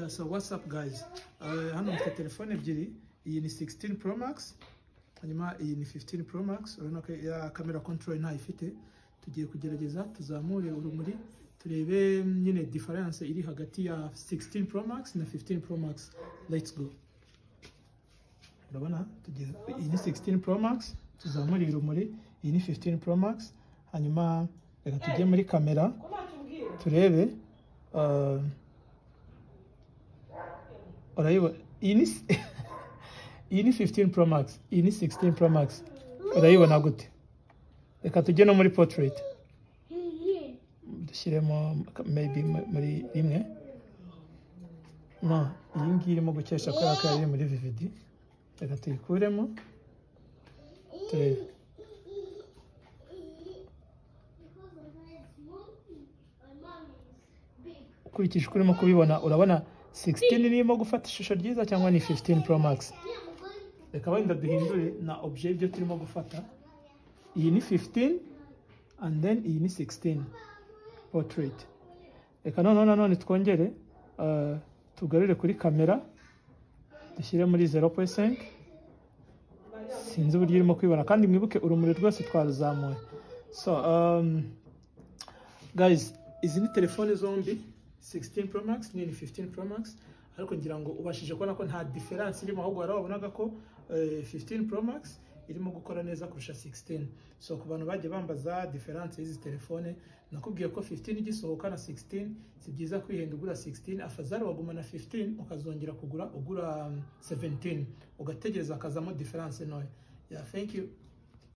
So what's up guys? Hano mfite telefone ebyiri, iyi ni 16 Pro Max, hanyuma iyi ni 15 Pro Max. Urabona ko ya camera control ntayo ifite. Tugiye kugerageza tuzamure urumuri turebe nyine difference iri hagati ya 16 Pro Max na 15 Pro Max. Let's go. Urabona tugiye, iyi ni 16 Pro Max, tuzamure urumuri, iyi ni 15 Pro Max, hanyuma reka tujye muri kamera turebe. Urayibona iyi ni iyi ni 15 Pro Max, iyi ni 16 Pro Max. Urayibona gute? Reka tujye no muri portrait, dushyiremo maybe muri rimwe. No, iyi ngiyi irimo gukesha kubera ko yari muri VVD. Reka tuyikuremo turebe. Ukurikije uko urimo kubibona, urabona 16 irimo gufata ishusho ryiza cyangwa ni 15 Pro Max? Reka wenda duhindure na objet ibyo turimo gufata. Iyi ni 15 and then iyi ni 16 portrait. Reka noneho nanone twongere tugarure kuri kamera, dushyire muri 0.5. Sinzi uburyo irimo kwibona, kandi mwibuke urumuri rwose twaruzamuye. So guys, izi ni telefone zombi, 16 Pro Max ni 15 Pro Max, ariko ngira ngo ubashije kubona ko nta difference irimo, ahubwo warabonaga ko 15 Pro Max irimo gukora neza kurusha 16. So ku bantu bagiye bambaza difference y'izi telefone, nakubwiye ko 15 igisohoka na 16 si byiza kwihenda ugura 16, afazari waguma na 15 ukazongera kugura ugura 17, ugategereza akazamo difference ntoya. Yeah, thank you.